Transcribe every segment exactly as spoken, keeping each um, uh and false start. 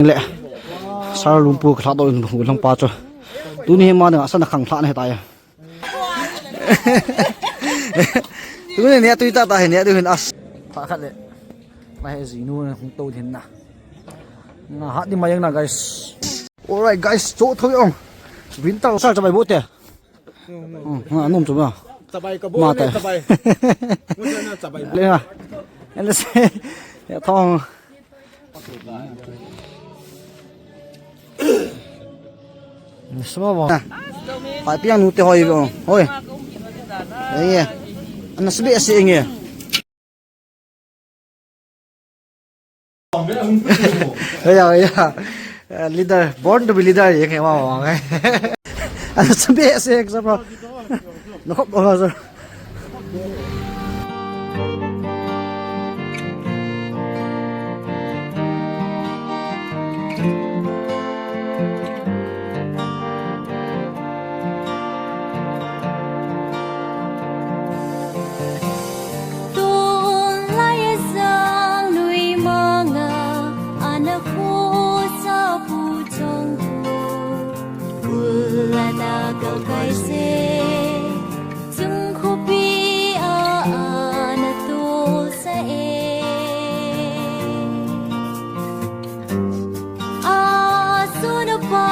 Le. Sar Lumpu khat do in bu lang pa chu. Tuni hi ma na sa na khang thla na he ta ya. Tuni ne tui ta ta he ne tu hin as. Pha khat le. Na he ji nu na hung to din na. Na ha di ma yang na guys. Alright guys, cho thoi ong. Winter sar chabai bu te. Hmm, ha, nom chu ba. Chabai ka bo ma ne, te. Chabai. Mo sa na chabai. Le ha. Ele se. Ya thong. Sma ba. Pai piang nu te hoi bo. Hoi. Enge. Ana sbi ase enge. Ya, ya. Eh, leader, born to be leader, enge ma ma ngai. Ana sbi ase enge sa ba. No, ba sa. Tun lai a jang nui manga ana khu sa pu chang tu. Ula na kal kai se. Chung khopi a ana to sa e. A sun a pa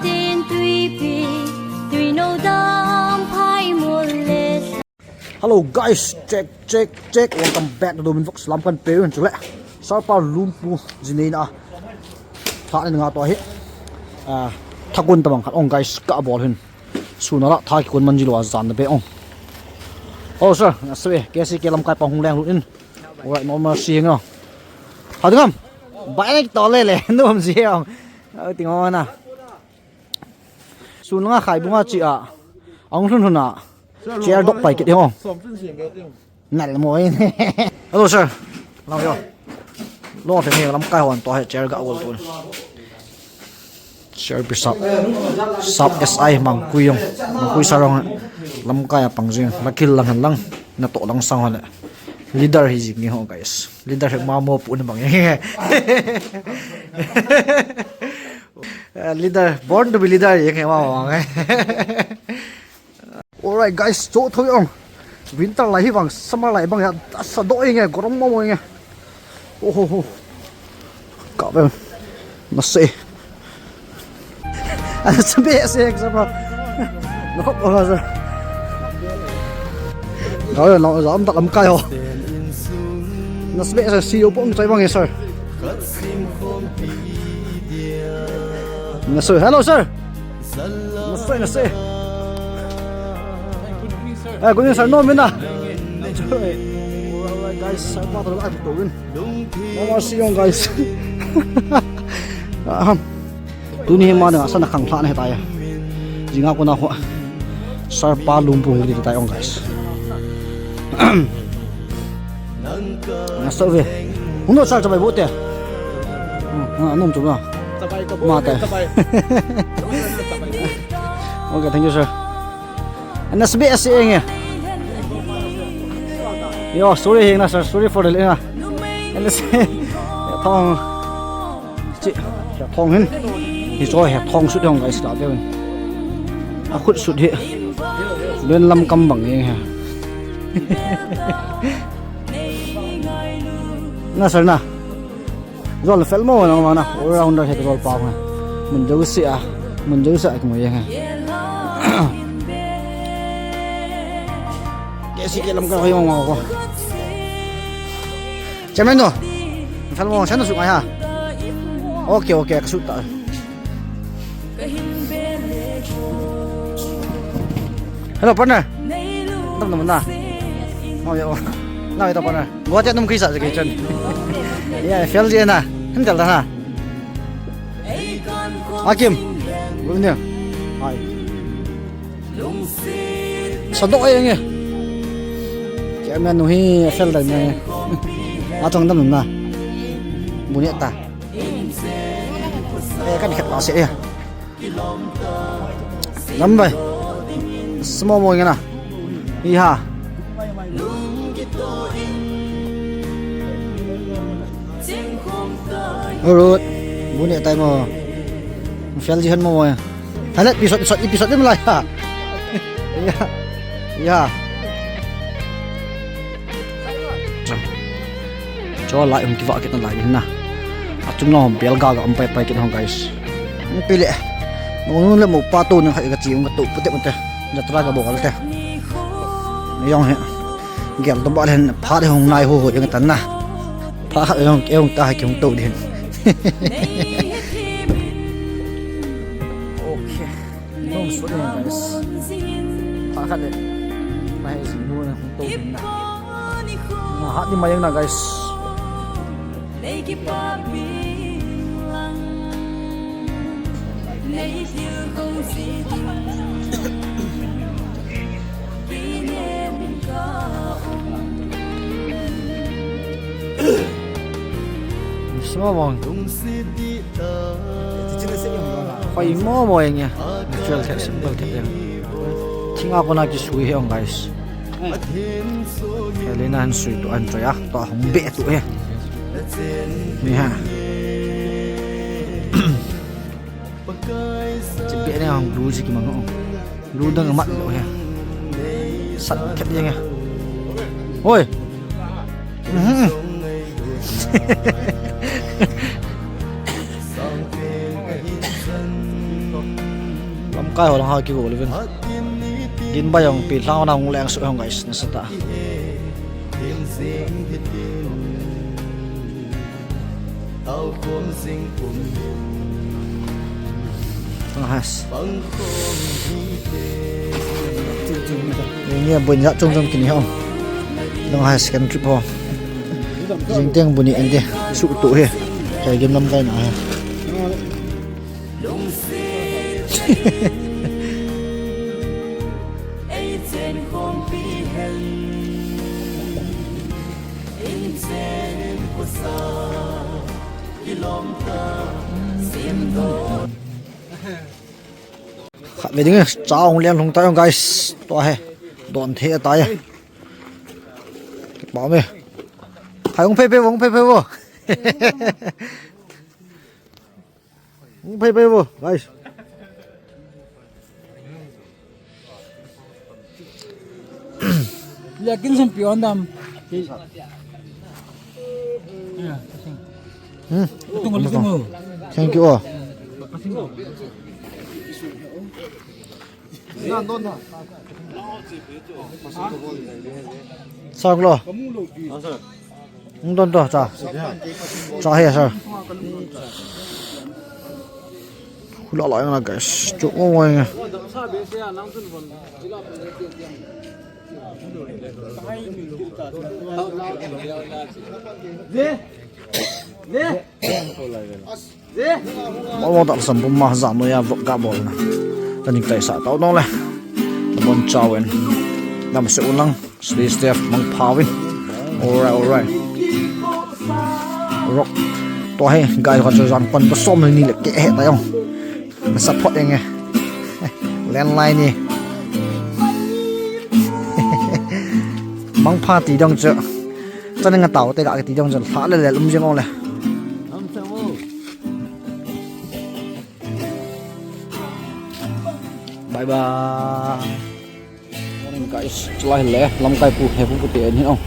tin tui pi, tui no dam phai mo le. Hello guys, check, check, check. Welcome back to Domin Vlogs. Lam kan pe un chule. Sarpa Lumpu jinei na. Tha ni nga to hi. Ah, thakun tabang khat ong guys ka bol hin. Suna la tha kikun man jilo a jan na be ong. Oh sir, na sir, K C K lamkai pang hung leng lut in. Alright, normal si nga. Hadi ngam. Bai na to le le, nom si ong. Au ting ong na. Suna nga khai bunga chi a. Ong hun hun a. Chair dok pai kit ong. Nal mo in. Hello sir. Lam yo. Lo fe ni lamkai hon to he chair ga gol to. Chair pi sap. Sap S I Mangkui jong. Mangkui sa jong. Lamkai a pang jing. Lakil lang lang. Na to lang sang hon. Leader hi jing ni ho guys. Leader hi ma mo pu ni bang. Eh, leader, born to be leader, ye ke ma ma ngai. Alright guys, cho thoi ong. Winter lai hi vang, summer lai bang ya, sa do inge, gorom mo mo inge. Oh ho ho. Ka be. Na se. Ana se be se ek sa ba. No ko la sa. Ka be na za am ta lamkai ho. Na se be se si yo pong chai bang ye sir. Na sir. Hello sir. Nasa, nasa. Eh, good evening, sir. No, mina. Alright, guys, sir, pa, tolong, ah, tolong. Mama, see you, guys. Aham. Tuni hi ma na sa na khang thla na he ta ya. Jinga ko na ho. Sir pa Lumpu hi ta ong, guys. Nasa ve. Hung no sir chabai bu te. Hmm, ah, nom chu ba. Ma te. Okay, thank you, sir. Ana sbi ase enge. Yo, sorry heng na sir, sorry for the late na. Ana se thong. Chi, thong hin. Hi cho he thong sut hong guys la deu. A khut sut hi. Ben lam kam bang eng he. Na sir na. Jol fel mo na ma na all rounder he jol pa ma. Mun jo si a, mun jo sa ki mo ye ha. Ke si ke lam ka hoi ma ko. Chairman no. Fel mo sa na su mai ha. Okay, okay, ka su ta. Hello, partner. Dam dam na. Oh, yeah, oh. Now, ito, partner. Guwahati nung kisa sa kitchen. Yeah, F L G na. Handle na. Akim. Good news. Hi. Sa do ay nge. Kaya man nuhi F L G na. Atong dam na. Bunyata. Eh, kan khat pa si eh. Lambai. Small boy ngana. Iha. Urut. Bune tai mo. Fel ji han mo mo. Halet episode, episode, episode ni malai ha. Ya. Ya. Cho lai um kiva kit na lai na. Achung na hom bel ga ga um pai pai kit hong, guys. Pile. Mo le mo pa to na kha ka chi um ka to pute pute. Jatra ka bol te. Yong he. Gel to ba len pha de hong nai ho ho jeng tan na. Pha kha jong ke hong ta ha ke hong to din. Okay. Hong so din, guys. Pha kha le. Nai si nu na hong to din na. Na ha di ma jeng na, guys. Small one. Khoi mo mo jeng e. Natural the, simple the jeng. Thinga kona kisui he ong, guys. Helena han sui to an choi a. To hong be to he. Ni ha. Chi be ne hong lu chi ki mang ong. Lu dang mat lo he. Sat khat jeng e. Oi. Mhm. Lamkai ho lang ha kigo le vin. Gin ba jong pi lang na hong leng su hong, guys, nasa ta. Tang has. Ni a bun ya chung chung kini ho. Tang has kan trip ho. Jing teng buni ende. Su tu he. Kai gim lamkai na he. Khat ve ding e, cha hong lian hung tai, guys. Tua he. Don the tai. Ba me. Phai hong phai phai, hong phai phai vo. Hong phai phai vo, guys. Ya kin sem pion dam. Ya, kasing. Hmm. Tung kasing mo. Thank you. Oh. Sak lo. Hung don to cha. Cha he sir. Hula la yang la, guys. Chuk mo mo yang. Mo mo ta sam pum ma za no ya vlog ga bol na. Ka ning tai sa tau dong le. Bon chawen. Lam se ulang. Stay safe, mangpha uvin. Alright, alright. Rock. Tua hi, guys, khat chu jang kon pa som ni le ke he ta jong. Na support eng e. Landline ni. Mangpha ti dong chu. Chan nga tau te ga ti dong chu. Hla le le um jeng ong le. Bye bye. Morning, guys. Chulai le, lamkai pu, he pu pu te ni ong.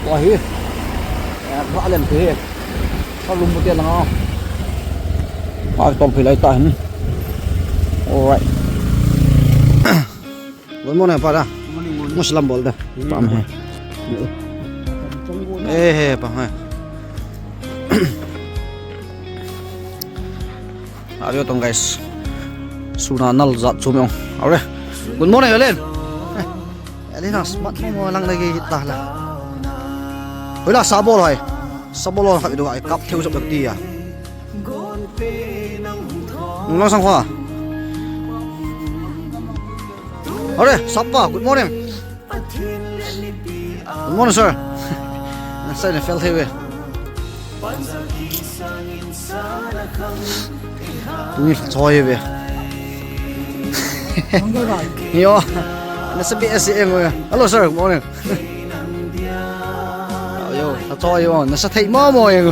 Wa hi. Eh, ba len te he. Ka lum pu te na. Ai, tol phi lai ta hin. Alright. Good morning, pa da. Morning, morning. Muslim bol da. Pa he. Eh, he, pa he. Adio tong, guys. Suna nal jat chu me ong. Are. Good morning, Elen. Elen, ah, smart mo lang lagi kita la. Hoila sabol hai. Sabol hai do ai kap theu jop ti ya. Nang sang kha. Are, sapa, good morning. Good morning, sir. Nasa na fel hewe. Tuni choi hewe. Yo. Nasa B S M. Hello, sir. Good morning. Yo, choi yo. Nasa thei mo mo yo.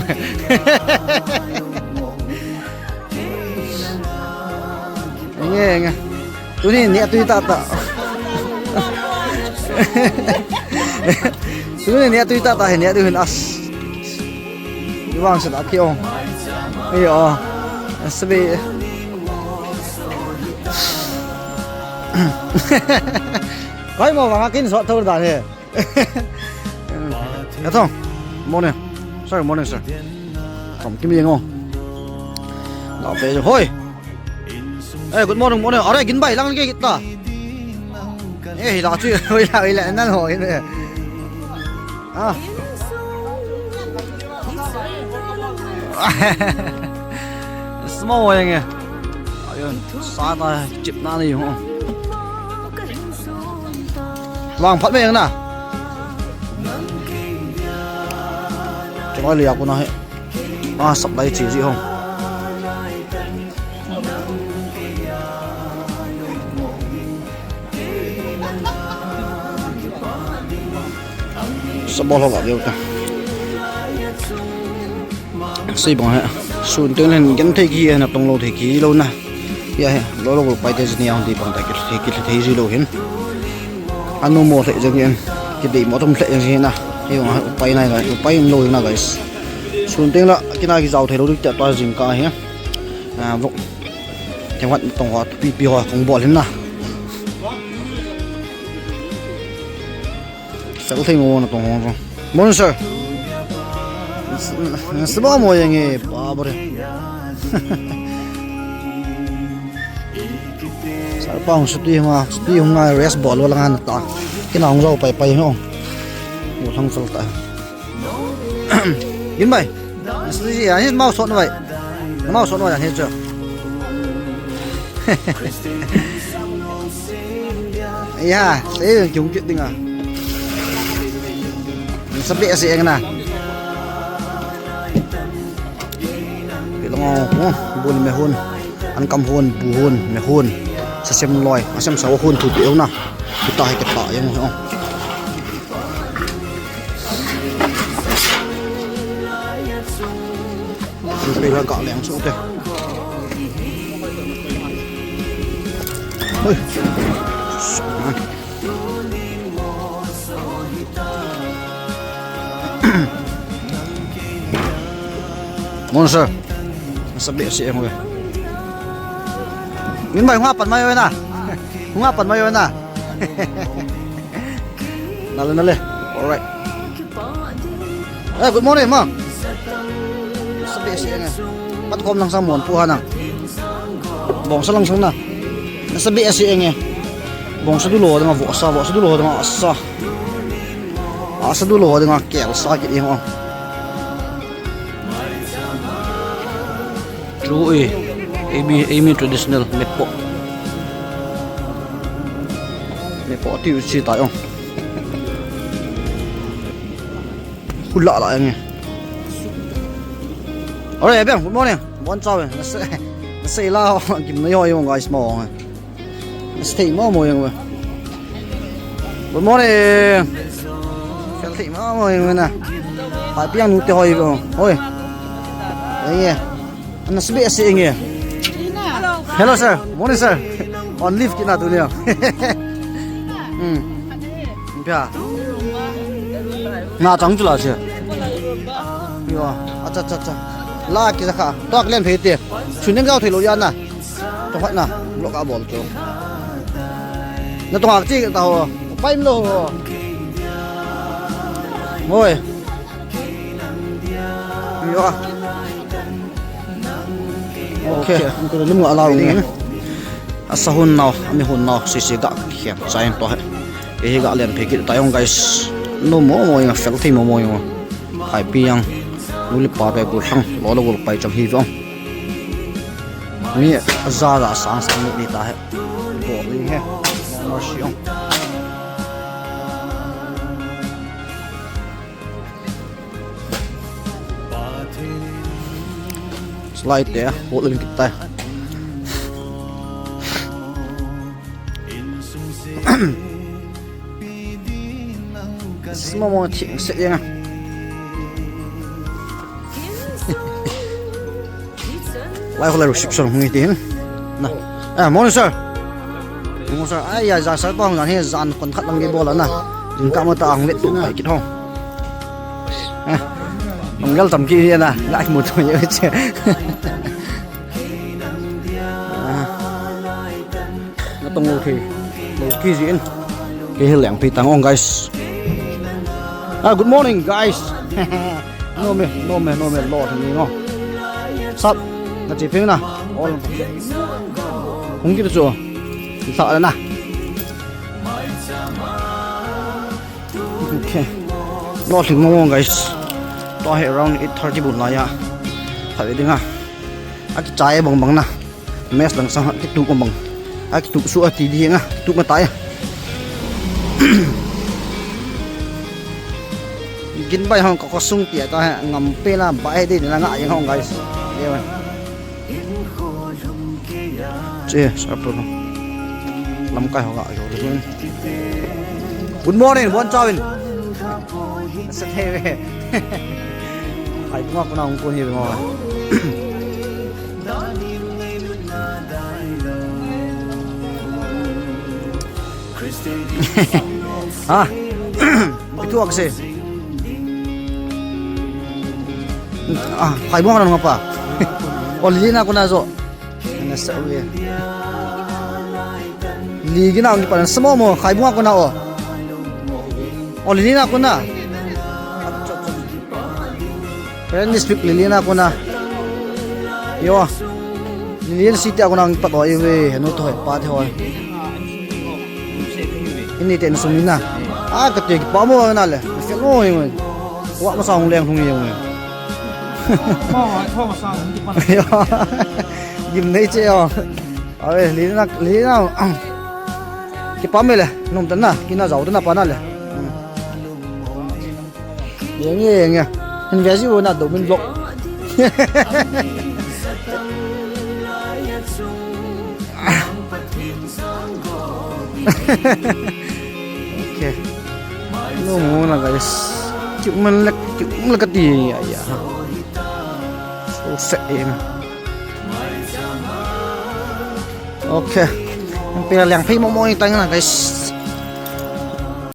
Nge, nge. Tuni neh tui tah tah. Tuni neh tui tah tah hi, neh tui hin as. Ivang sila ki ong. Iyo. Sabi. Kai mo vang akin sot thou dan hi. Atong. Morning. Sir, morning, sir. Atong, kimi ngo. Lau pe hoi. Eh, good morning, morning. Are, Ginbai, lang ke kita. Eh, hila chu, hila, hila, nan ho, hila. Ah. Small ho yang eh. Ayun, sa ta chip na ni ho. Vang phat mai na. Chulai lia ko na he. Ah, supply chi ji ho. Sabol ho ga deu ta. Sei bang he. Sun teng len gen thei ki he na tong lou thei ki lou na. Ya he. Lou lou pai te jini a hon ti bang ta ki thei ki thei ji lou hin. Anu mo thei jeng in. Ki dei mo thum thei jeng hin na. Hi bang he upai na ga upai lou na guys. Sun teng la kina ki jao thei lou dik ta jing ka he. Ah, vok. Themkhat tong ho, pipi ho, kong bol hin na. Sel thei mo na tong ho. Morning, sir. Sel mo yang e, pa bore. Sir pa hung suti ma, suti hung ngai rest bol wala ngan ta. Kina hung jao pai pai ho. Mo thang sel ta. Ginbai. Nasi ya, ni mau sot na bai. Mau sot na bai, ni chu. Ya, sei kiung kit ding a. Sabi asi eng na. Pilong o, bul me hun. An kam hun, bu hun, me hun. Sa sem loi, a sem sa hun thu ti na. Kita hai kita yang ho. Tui la ka leng chu te. Hoi. Mon sir. Sabi si eng we. Min bai nga pan mai we na. Nga pan mai we na. Nale, nale. Alright. Eh, good morning, ma. Sabi si eng. Pat kom lang sang mon pu ha nang. Bong sa lang sang na. Na sabi si eng. Bong sa dulo dang vo sa, vo sa dulo dang sa. A sa dulo dang kel sa ki eng. Chu e, Amy, Amy traditional mepoh. Mepoh ti u chi ta yong. Hula la yang e. Alright, Abang, good morning. Bon chao e. Nasa, nasa ila ho, kim na yo yo guys mo. Nasa thei mo mo yang we. Good morning. Fel thei mo mo yang we na. Pai piang nu te hoi bo. Hoi. Yang e. Ana sebe ase enge. Hello, sir. Morning, sir. On leave kina tu ni. Hmm. Pia. Na chang chu la che. Yo, acha, acha, acha. La ki kha. To klen phe te. Chuning gao thei lo ya na. To khat na. Lo ka bol chu. Na to ngak chi ta ho. Pai lo ho. Hoi. Yo. Okay. Okay. Lim nga lau ni. Asa hun nau, ami hun nau, sisi ga khem chain to he. Ehi ga len phe kit ta yong guys. No mo mo yang fel thei mo mo yang. Hai pi yang. Nuli pa pe gul hang, lo lo gul pai cham hi vong. Mi za za sang sang ni ta he. Bo ni he. Mo shi yong. Slide te, hol in kita. Sma mo thing se yang. Lai hol reception hung itin. Na. Ah, morning, sir. Morning, sir. Ai, ya, ja, sir, pa hung jan hi, jan kon khat lang ke bol ana. Jingkah ma ta hung vet tu pai kit ho. Eh, nong gel tam ki hi na, lai mu tu ye che. Ah. Na tong okay. Okay ji in. Kei hi leng pi tang ong, guys. Ah, good morning, guys. No me, no me, no me, Lord, ni ngo. Sap, na chi ping na. All. Hung ki chu. Sa na. Okay. Lord, ni ngo, guys. Tua hi around eight thirty bun lai a. Pha ve ding a. Akichai bang bang na. Mess lang sang akitu bang bang. Akitu su ati di nga. Tu mata ya. Gin bai hong ka kosung tia ta ha ngam pe la bai de na nga yang hong, guys. Ye ba. Che, sa pro. Lam kai ho ga yo. Good morning, bon chawin. Sa the ve. Hai kuma kuna hung kun hi ve ngo. Ha. Itu akse. Ah, khai buang nang apa? Oh, lina kuna jo. Ana sa uye. Lina ngi pan samo mo khai buang kuna o. Oh, lina kuna. Friend district lilina kuna. Yo. Lilin city kuna ang pato iwe, ano to, pa te ho. Ini te na sumina. Ah, kate pa mo na le. Mo mo. Wa ma sang leng thung yong. Yo. Gim nei che yo. Awe, lilina, lilina. Kipa me le, nom ta na, kina jau ta na pa na le. Yeng ye, yeng ye. Hin ve ji u na do min block. Okay. No mo na, guys. Kiu man lek, kiu man lek kati ya ya. So se ye na. Okay. Pe liang phei mo mo ni tang na, guys.